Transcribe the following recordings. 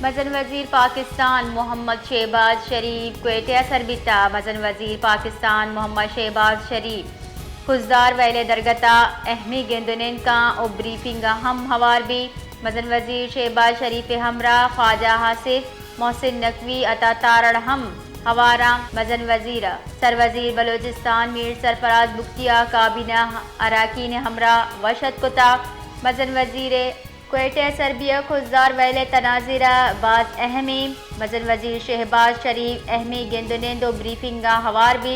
مزن وزیر پاکستان محمد شہباز شریف کوئٹہ ءَ سر بیتہ۔ مزن وزیر پاکستان محمد شہباز شریف خضدار ویل ءِ درگت ءَ اہمیں گند ءُ نند کاں ءُ بریفنگ ءَ ہم ہوار بی۔ مزن وزیر شہباز شریف ءِ ہمراہ خواجہ آصف، محسن نقوی، عطا تارڑ ہم ہوار آں۔ مزن وزیر ءَ سروزیر بلوچستان میر سرفراز بگٹی ءَ کابینہ اراکین ءِ ہمراہ وش اتک کتہ۔ مزن وزیر ءِ کوئٹہ ءَ سر بیگ خضدار ویل ءِ تناظر ءَ باز اہم ایں۔ مزن وزیر شہباز شریف اہمیں گند ءُ نند ءُ بریفنگ ءَ ہوار بی۔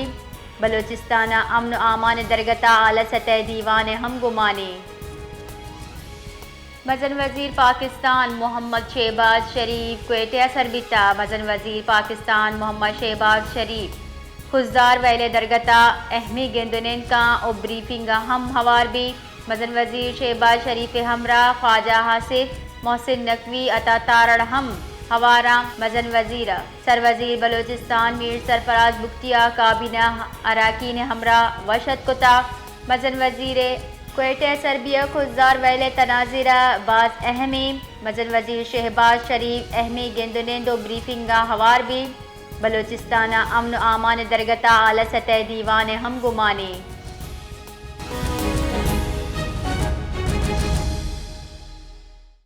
بلوچستان ءَ امن ءُ امان ءِ درگت ءَ اعلی سطح ءِ دیوان ءِ ہم گمان ایں۔ مزن وزیر پاکستان محمد شہباز شریف کوئٹہ ءَ سر بیتہ۔ مزن وزیر پاکستان محمد شہباز شریف خضدار ویل ءِ درگت ءَ اہمیں گند ءُ نند کاں ءُ بریفنگ ءَ ہم ہوار بی۔ مزن وزیر شہباز شریف ءِ ہمراہ خواجہ آصف، محسن نقوی، عطا تارڑ ہم ہوار آں۔ مزن وزیر ءَ سروزیر بلوچستان میر سرفراز بگٹی ءَ کابینہ اراکین ءِ ہمراہ وش اتک کتہ۔ مزن وزیر ءِ کوئٹہ ءَ سر بیگ خضدار ویل ءِ تناظر ءَ باز اہم ایں۔ مزن وزیر شہباز شریف اہمیں گند ءُ نند ءُ بریفنگ ءَ ہوار بی۔ بلوچستان ءَ امن ءُ امان ءِ درگت ءَ اعلی سطح ءِ دیوان ءِ ہم گمان ایں۔